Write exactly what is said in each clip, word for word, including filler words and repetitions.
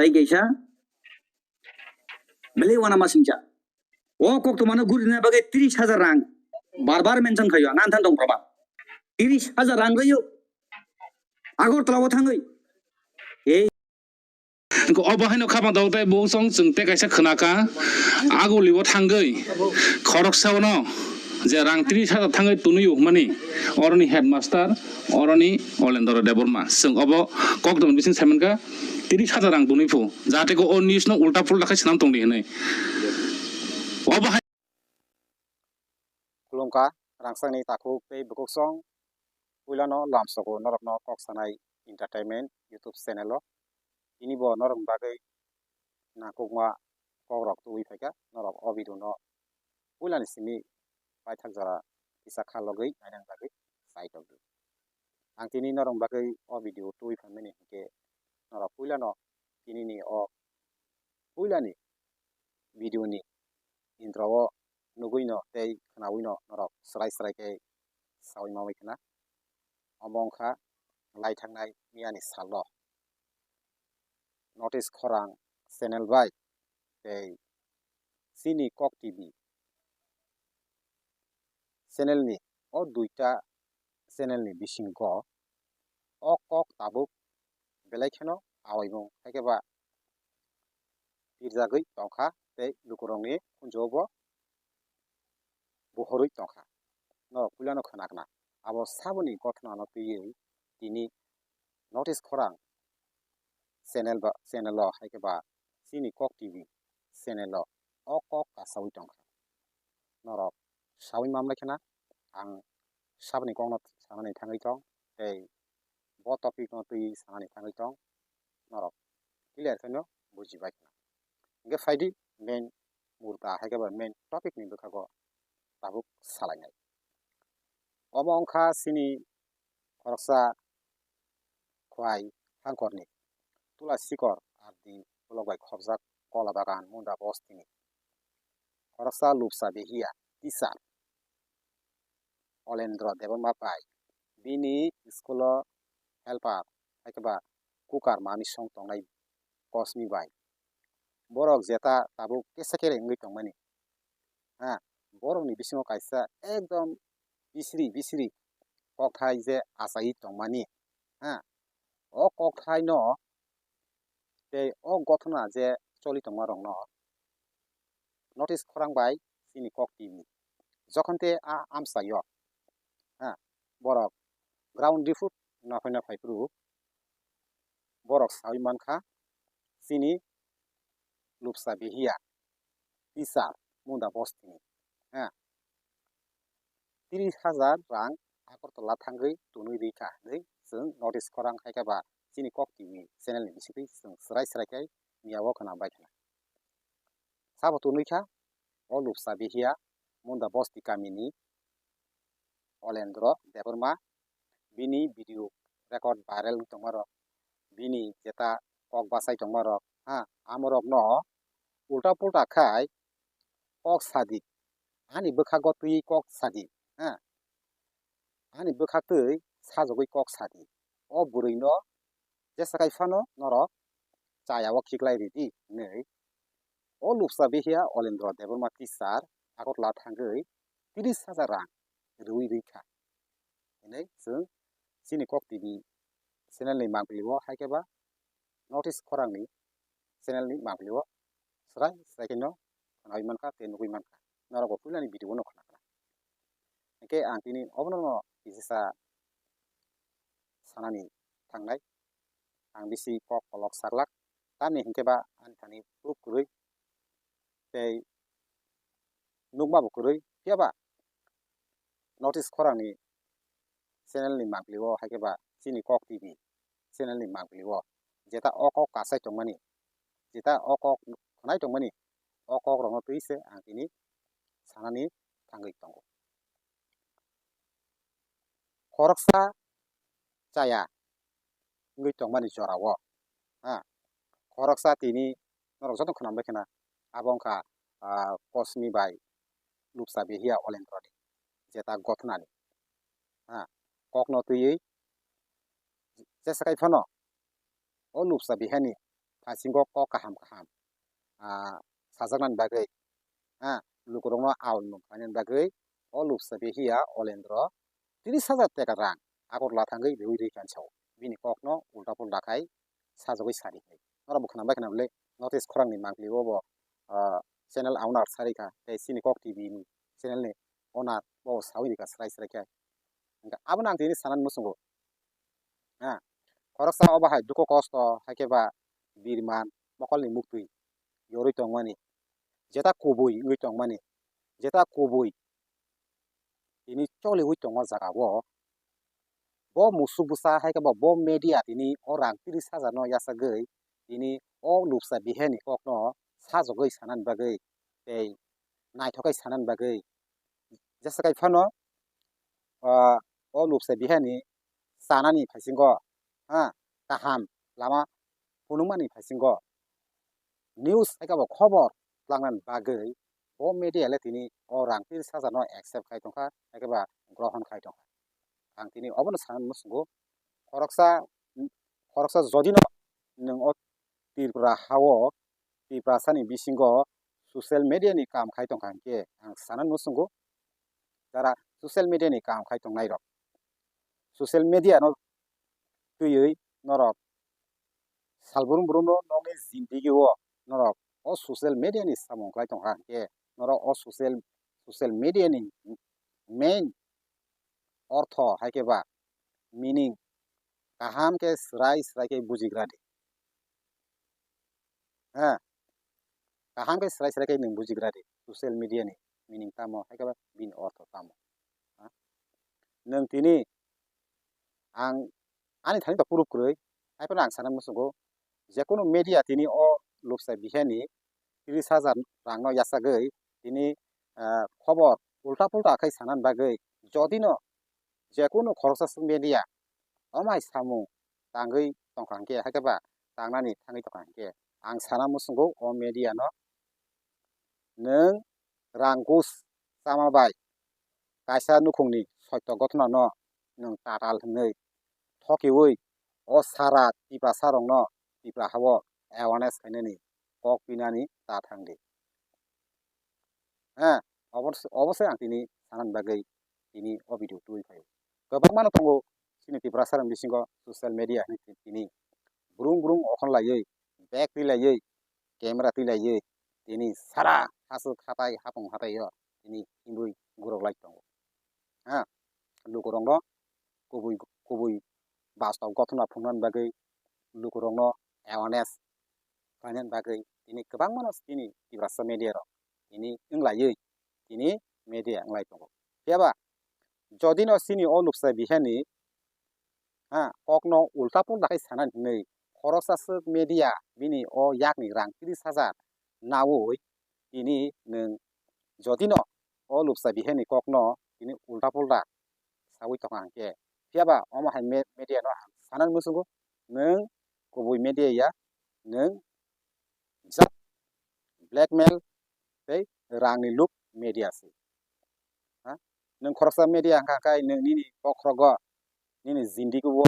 Tai kaisa belai uanama singcha. O koktwmano gurina bagwi tris hajar rang bar bar mention khaio, ang anthan tong proman. Tris hajar rang rwio Agartala o thangwi. Ei Obo haino khapang tongo tei bo song chwng tei kaisa khwnaka Aguli o thangwi khoroksa ono je rang tris hajar thangwi tunui hwnmani oroni headmaster oroni Olendra Debbarma chwng obo koktwmani bising saimankha tris hajar rang tunui phu jahate ko o news no ulta pulta khai swnam tongdi hwnwi obo hai Khulumkha, rangchakni takhuk tei bwkhwksong. Puilano lamsogo norokno Kok Sanai Entertainment YouTube channel o. Tini bo norokni bagwi nangkukma kokrok tubui phaikha, norok o video no puilani simi paithak jora kisa kha logwi nainani bagwi chai tongdi. Ang tini norokni bagwi o video tubui phaimani hinkhe norok puilano tinini o puilani video ni intro o nugwino tei khwnawino norok swrai swrai khe saui manwi khna. Omo wngkha lai thangnai miyani salo North East Khorang channel bai tei chini Kok T V channel ni o duita channel ni bisingo o kok tabuk belai kheno awaimung hai khe ba pirjagwi tongkha tei lukurokni khunjugo bo buhorwi tongkha. Norok puilano khwnakna abo saboni gothonano twiwi tini North East Khorang channel ba channel o hai khe ba chini Kok T V channel o o kok kasaui tongkha. Norok saui mamlai khna ang saboni kokno sanani thangwi tong tei bo topic no twi sanani thangwi tong norok clear khaino bujibai khna. Hinkhe phaidi main murda hai khe ba main topic ni bwkhago tabuk salainai. Omo wngkha chini khoroksa Khwai Hangkorni Tula Sikor R D block bai khobjak Kola Bagan Munda bostini khoroksa Lupsa Behia teacher Olendra Debbarma bai bini school o helper hai khe ba cooker mami song tongnai Kosmi bai. Borok jeta tabuk kesa kere wngwi tongmani. Ha, borokni bisingo kaisa ekdom bisri bisri kokthai je achaiwi tongmani. Ha, o kokthai no tei o gothona je choli tongma rokno North East Khorang bai chini Kok T V. Jokhon te a amchaio, ha, borok ground report naphai naphai phuru borok saui mankha chini Lupsa Behia teacher Munda bostini, ha, tris hajar rang Agartala thangwi tunui rikha hinwi chwng North East Khorang hai khe ba chini Kok T V channel ni bisingtwi chwng swrai swrai khe miyao khna bai khna. Sabo tunui kha o Lupsa Behia Munda bosti kamini Olendra Debbarma bini video record viral wng tongmarok, bini jeta kok bachai tongmarok, ha, amorokno ulta pulta khai kok sadi, ani bwkhago twi kok sadi, ha, ani bwkhak twi sajagwi kok sadi. O bwrwino jesa khai phano norok chaya o khiklai ridi hinwi o Lupsa Behia Olendra Debbarma teacher Agartala thangwi tris hajar rang rwi rikha hinwi chwng chini Kok T V channel ni mangpili o hai khe ba North East Khorang ni channel ni mangpili o swrai swrai khe no khnaui mankha tei nugui mankha, norok bo puilani video no khna khna. Hinkhe ang tini obono no kisa sanani thangnai. Ang bisi kok kolok saklak. Tamni hinkhe ba ani thani proof kwrwi tei nukma bo kwrwi. Phiya ba North East Khorang ni channel ni mangpili o hai khe ba chini Kok T V channel ni mangpili o jeta o kok kasai tongmani, jeta o kok khwnai tongmani, o kok rokno twi se ang tini sanani thangwi tongo. Khoroksa chaya wngwi tongmani jorao, ha, khoroksa tini norok joto khwnam bai khna, abo wngkha, ah, Kosmi bai Lupsa Behia Olendrani jeta gothonani, ha, kokno twiwi jesa khai phano o Lupsa Behiani phaisingo kok kaham kaham, ah, sajaknani bagwi, ha, lukurokno aul mung khlainani bagwi o lupsa bihiya Olendro tris hajar taka rang Agartala thangwi riwi rwi kha sao. Bini kokno ulta pulta khai sajagwi sari khai. Norok bo khwnam bai khwnam le notice khorang ni mangpili o bo, ah, channel owner sari kha tei chini Kok T V ni channel ni owner bo sawi rika srai srai khe. Hingkhe abono ang tini sanani muchungo. Ha, khoroksa obo hai dukhu kosto hai khe ba birman mokolni muktwi yorwi tongmani, jeta kubui wngwi tongmani, jeta kubui tini choliwi tongo jaga o. Bo musuk bwsa hai khe bo, bo media tini o rang tris hajar no yachagwi tini o lupsa biheni kokno sajagwi sanani bagwi tei naithok khe sanani bagwi jesa kai phano, ah, o lupsa biheni chanani phaisingo, ha, kaham lama phunukmani phaisingo news hai khe bo khobor tlangnani bagwi bo media le tini o rang tris hajar no accept khai tongkha, hai khe ba grohon khai tongkha. Ang tini obono sanani muchungo, khoroksa, khoroksa jodi no nwng o Tripura ha o, Tiprasani bisingo social media ni kaam khai tongkha hinkhe ang sanani muchungo, jara social media ni kaam khai tongnai rok, social media no twiwi norok sal brum brum no nokni jindigi o norok o social media ni samung khlai tongkha hinkhe norok o social, social media ni main ortho hai khe ba meaning kaham khe srai srai khe bujigra di. Ha, kaham khe srai srai khe nwng bujigra di social media ni meaning tamo hai khe ba bini ortho tamo. Ha? Nwng tini ang ani thani to proof kwrwi, hai phano ang sana muchungo, jekunu media tini o lupsa biheni tris hajar rang no yachagwi tini, ah, khobor ulta pulta khai sanani bagwi jodi no jekunu khoroksa swk media omo hai samung tangwi tongkha hinkhe, hai khe ba tangnani thangwi tongkha hinkhe, ang sana muchungo o media no nwng rang gus chama bai kaisa nukhungni soito gothona no nwng tatal hwnwi thokiwi o sara Tiprasa rokno Tipra hao awareness khainani kok pinani ta thangdi. Ha, obos-, obosai ang tini sanani bagwi tini o video twi phaio. Kwbangma no tongo chini Tiprasa rokni bisingo social media hinwi tini brung brung okhon laiwi, bag twi laiwi, camera twi laiwi, tini sara hachwk hatai hapung hatai o tini himwi gurok lai tongo. Ha, lukurokno kubui kubui bastob gothona phunuknani bagwi lukurokno awareness khlainani bagwi tini kwbangma no chini Tiprasa media rok tini wng laiwi tini media wng lai tongo. Phiya ba jodi no chini o lupsa biheni, ha, kokno ulta pulta khai sanani hinwi khoroksa swk media bini o yakni rang tris hajar naui tini nwng jodi no o lupsa biheni kokno tini ulta pulta sawi tongkha hinkhe, phiya ba omo hai me-, media no ang sanani muchungo, nwng kubui media ya, nwng just blackmail tei rangni luk media se. Ha? Nwng khoroksa media wngkha khe nwng nini bokhorogo, nini jindigi o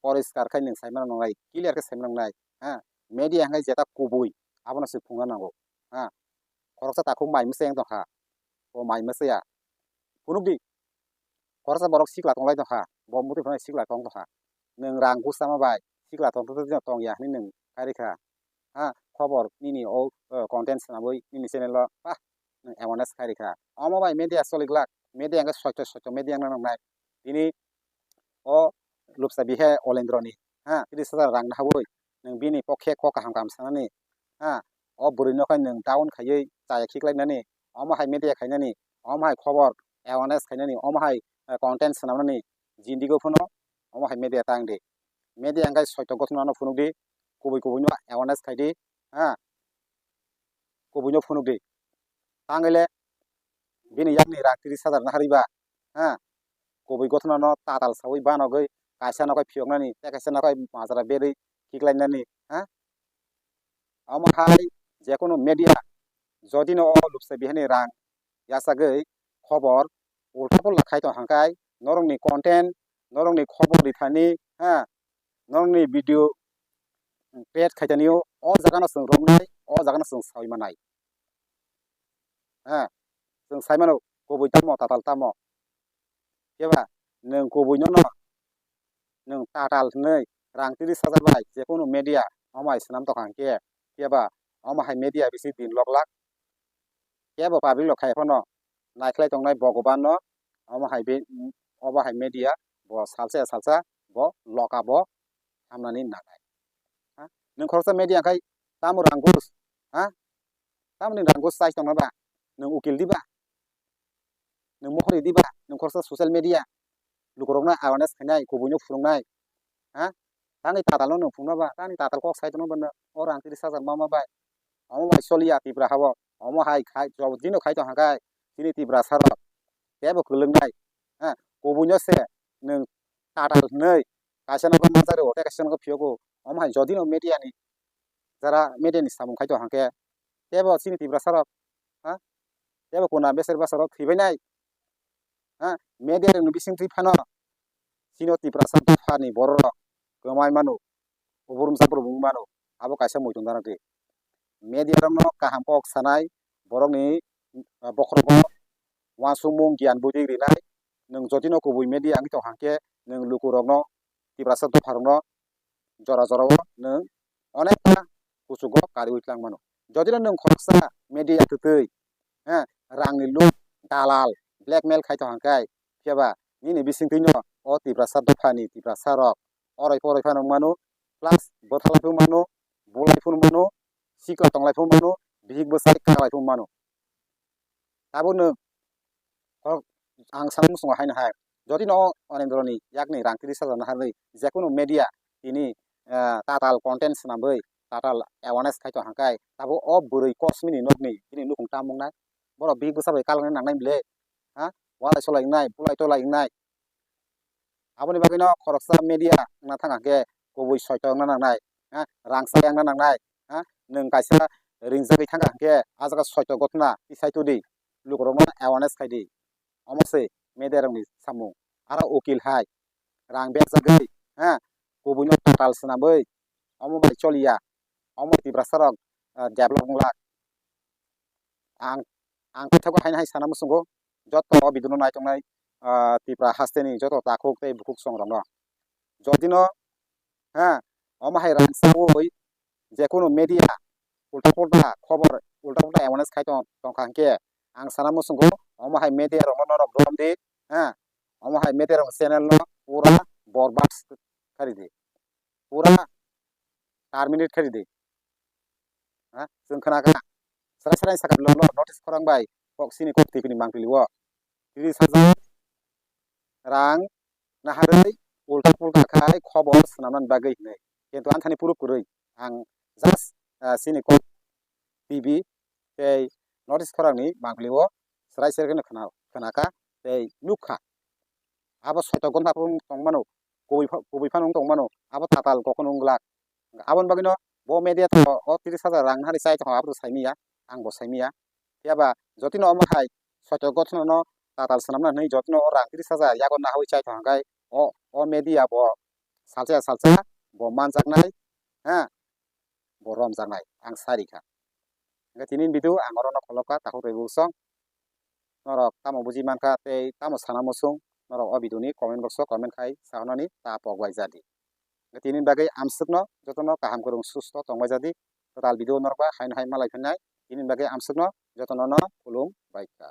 poriskar khe nwng saimano nangnai, clear khe saimano nangnai. Ha? Media wngkha jeta kubui, abono se phunukna nango. Ha? Khoroksa takhuk mai mwsai wng tongkha, bo mai mwsaya phunukdi. Khoroksa borok sikla tonglai tongkha, bo muitu phano sikla tong tongkha. Nwng rang gus chama bai sikla tong tong tong ya hinwi nwng khairikha. Ha, khobor nini o, o, content swnamwi nini channel o, bah, nwng awareness khairikha. Omo bai media choliglak, media wngkha soito soito media wngna nangnai. Tini o lupsa bihe Olendroni, ha, tris hajar rang nahawi nwng bini pokhe kok kaham kaham sanani, ha, o bwrwino khe nwng down khaiwi chaya khiklainani, omo hai media khainani, omo hai khobor awareness khainani, omo hai, eh, content swnamnani, jindigo phano omo hai media ta wngdi. Media wngkha soito gothonano phunukdi, kubui kubuino awareness khaidi, ha, kubuino phunukdi. Tangwile bini yakni rang tris hajar naharwi ba, ha, kubui gothonano tatal sawi banogwi kaisa nokhai phiyoknani tei kaisa nokhai majra berwi khiklainani, ha? Omo hai jekunu media jodi no o lupsa bihani rang yachagwi khobor ulta pulta khai tong hangkai norokni content, norokni khobor rithani, ha, norokni video create khaitani o, o jaga no chwng romnai, o jaga no chwng sai manai. Ha, chwng sai mano kubui tamo, tatal tamo. Phiya ba nwng kubui no no nwng tatal hwnwi rang tris hajar bai je kunu media omo hai swnam tongkha hwnkhe, phiya ba omo hai media bisi din lok lak. Kebo public rok khai phano naikhlai tongnai Bhagwan no, omo hai be, obo hai media bo salsa ya salsa bo loka bo hamnani nangnai. Ha? Nwng khoroksa media khai tamo rang gus? Ha? Tamo nwng rang gus chai tongna ba? Nwng ukil di ba? Nwng mohori di ba? Nwng khoroksa social media lukurokno awareness khainai, kubuino phunuknai. Ha? Tangni tatalno nwng phunukna ba? Tangni tatal kok sai tongna ba nwng o rang tris hajar mama bai? Omo bai choliya Tipra habo. Omo hai khai, jodi no khai tong hangkai chini Tiprasa rok tebo kwlwngnai. Ha? Kubuino se nwng tatal hwnwi kaisa nogo manjak rwo, tei kaisa nogo phiyogo. Omo hai jodi no media ni jara media ni samung khai tong hangke tebo chini Tiprasa rok, ha? Tebo kuna beser basa rok thwibainai. Ha? Media rokni bisingtwi phano chini o Tiprasa dophani borok rok kwmai mano, uburum jabrum wng mano, abo kaisa muitung dana di. Media rokno kaham kok sanai, borokni, ah, bokhorogo uansukmung giyan buiding rinai. Nwng jodi no kubui media wngwi tong hangke nwng lukurokno, Tiprasa dopharokno jora jorao nwng onekta kuchugo kariui tlang mano. Jodi no nwng khoroksa media twtwi, eh, rangni loop, dalal, blackmail khai tong hangkai, phiya ba nini bisingtwi no o Tiprasa dophani Tiprasa rok oroi poroi phano wng mano, plus bwthalai phano mano, bulai phano mano, sikla tonglai phano mano, bihik bwsai kaklai phano mano. Tabukno kok ang sana muchungo haino hai, jodi no Onendroni yakni rang tris hajar naharwi jekunu media tini, eh, tatal content swnamwi tatal awareness khai tong hangkai, tabuk o bwrwi kosmini nokni bini nukhung tam wngnai, borok bihik bwsa bai kalangna nangnai bwle, ha, walai solai wngnai, bulai tolai wngnai. Aboni bagwino khoroksa media wngna thang hangkhe kubui soito wngna nangnai, ha, rangchak wngna nangnai, ha, nwng kaisa ringjagwi thang hangkhe ah jaga soito gotna tisai tudi, lukurokno awareness khai di. Omo se media rokni samung. Aro ukil hai rang berjagwi, ha, kubuino tatal swnamwi omo bai choliya, omo Tiprasa rok, ah, develop wng lak. Ang, ang paithago haino hai sana muchungo, joto o video no naitongnai, ah, Tipra hasteni joto takhuk tei bukhuk chwng rokno. Jodi no, ha, omo hai rang saui jekunu media ulta pulta khobor, ulta pulta awareness khai tong, tongkha hwnkhe, ang sana muchungo omo hai media rokno norok rom di, ha, omo hai media rok channel no pura borbad kharidi. Pura terminate kharidi. Ha? Chwng khna kha. Srai srai sakha lo, lo notice khorang bai kok sini kok twi kuni mangpili o. Tris hajar rang naharwi ulta pulta khai khobor swnamnani bagwi hinwi. Kintu anthani proof kwrwi. Ang just, ah, sini kok T V tei notice khorangni mangpili o srai srai kheno khna, khna kha tei nuk kha. Abo soito gonta phano tong mano, kubui pha-, kubui phano wng tong mano, abo tatal kokno wng glak. Aboni bagwino bo media to o tris hajar rang nahari chai tongkha, abo to sai miya, ang bo sai miya. Phiya ba jotino omo hai soito gothono no tatal swnamna hwnwi jotino o rang tris hajar yago naharwi chai tongkha, hwnkhe o, o media bo salsa ya salsa bo manjaknai, ha, bo romjaknai, ang sai rikha. Hwnkhe tini video ang orono kholopkha, takhuk tei buksong. Norok tamo buji mankha tei tamo sana muchung, norok o video ni comment box o comment khai sahornani ta pok bai jadi. Hwnkhe tini bagwi amswkno jotono kaham kwrwng susto tong bai jadi. Kwtal video norok bai haino hai malai phinai. Tini bagwi amswkno jotono no khulum bai kha.